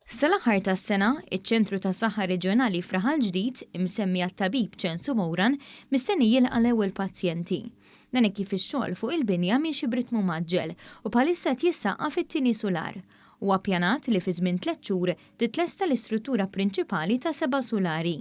Sal-aħħar tas-sena, iċ-Ċentru tas-Saħħa Reġjonali f'Raħal Ġdid, imsemmi għat-tabib Ċensu Moran, mistenni jilqa' l-ewwel pazjenti. Dan hekk kif ix-xogħol fuq il-binja miexi b'ritmu mgħaġġel u bħalissa qed jissaqqaf it-tieni sular. Huwa ppjanat li fi żmien tlett xhur titlesta l-istruttura prinċipali ta' seba' sulari.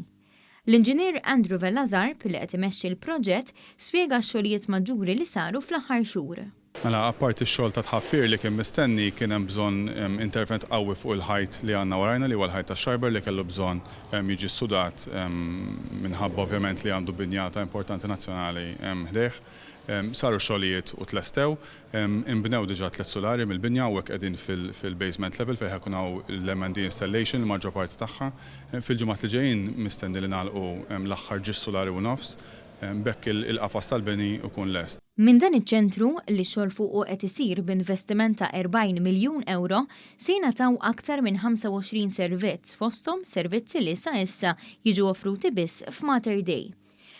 L-Inġinier Andrew Vella Zarb, li qed imexxi l-proġett, spjega x-xogħlijiet maġġuri li saru fl-aħħar xhur. Mela, apparti x-xogħol ta' tħaffir li kien mistenni, kien hemm bżonn intervent qawwi fuq il-ħajt li għandna warajna li huwa l-ħajt tax-Xarber li kellu bżonn jiġi ssudat minħabba ovvjament li għandu binja ta' importanti nazzjonali ħdejh. Saru x-xogħlijiet u tlestew. Inbnew diġà tlett sulari mill-binja u hekk qegħdin fil-basement level fejn ħa jkun hawn l-M&E installation il-maġġor parti tagħha. Fil-ġimgħat li ġejjin mistenni li nagħlqu l-aħħar ġiex sulari u nofs. B'hekk il-qafas tal-bini jkun lest. Minn dan iċ-ċentru, li x-xogħol fuqu qed isir b'investiment ta' 40 miljun ewro, se jingħataw aktar minn 25 servizz fosthom servizzi li sa issa jiġu offruti biss f'Mater Dei.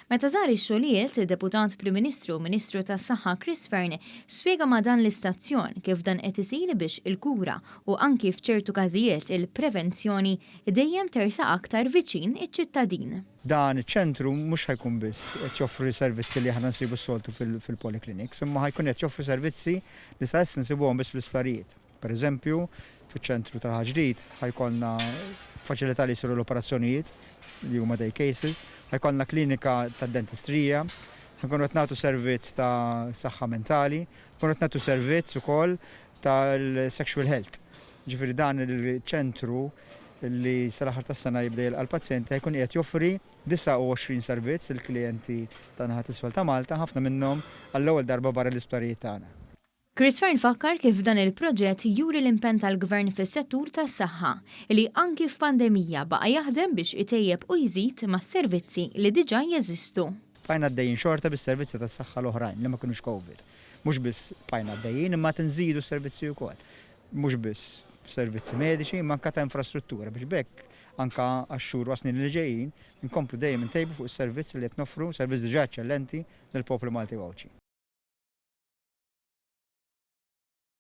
Meta żar ix-xogħlijiet, id-Deputat Prim Ministru u Ministru tas-Saħħa Chris Fearne spjega ma' dan l-istazzjon kif dan qed isir biex il-kura u anki f'ċertu każijiet il-prevenzjoni dejjem tersaq aktar viċin iċ-ċittadin. Dan iċ-ċentru mhux ħa jkun biss qed joffri servizzi li aħna nsibu s-soltu fil-polyclinics, imma ħa jkun qed joffri servizzi li sa issa nsibuhom biss fl-isptarijiet. Per eżempju, fiċ-ċentru ta' Raħal Ġdid ħa jkollna faċilità li jsiru l-operazzjonijiet li huma day cases, ħa jkollna klinika tad-dentistrija, ħa nkunu qed nagħtu servizz ta' saħħa mentali, nkunu qed nagħtu servizz ukoll tal-sexual health. Ġifieri dan il-ċentru li sal-aħħar tas-sena jibda jilqa' l-pazjenti ħa jkun qiegħed joffri 29 servizz lill-klijenti tan-naħa t'isfel ta' Malta, ħafna minnhom għall-ewwel darba barra l-isptarijiet tagħna. Chris Fearne fakkar kif dan il-proġett juri l-impenn tal-Gvern fis-settur tas-saħħa, li anki f'pandemija baqa' jaħdem biex itejjeb u jżid mas-servizzi li diġà jeżistu. Bqajna għaddejjin xorta bis-servizzi tas-saħħa l-oħrajn li ma kinux Covid. Mhux biss bqajna għaddejjin imma qed inżidu s-servizzi wkoll. Mhux biss servizzi mediċi imma anke ta' infrastruttura biex b'hekk anke għax-xhur u għas-snin li ġejjin inkomplu dejjem intejbu fuq is-servizz li qed noffru, servizz diġà eċċellenti lill-poplu Malti u Għawdxi.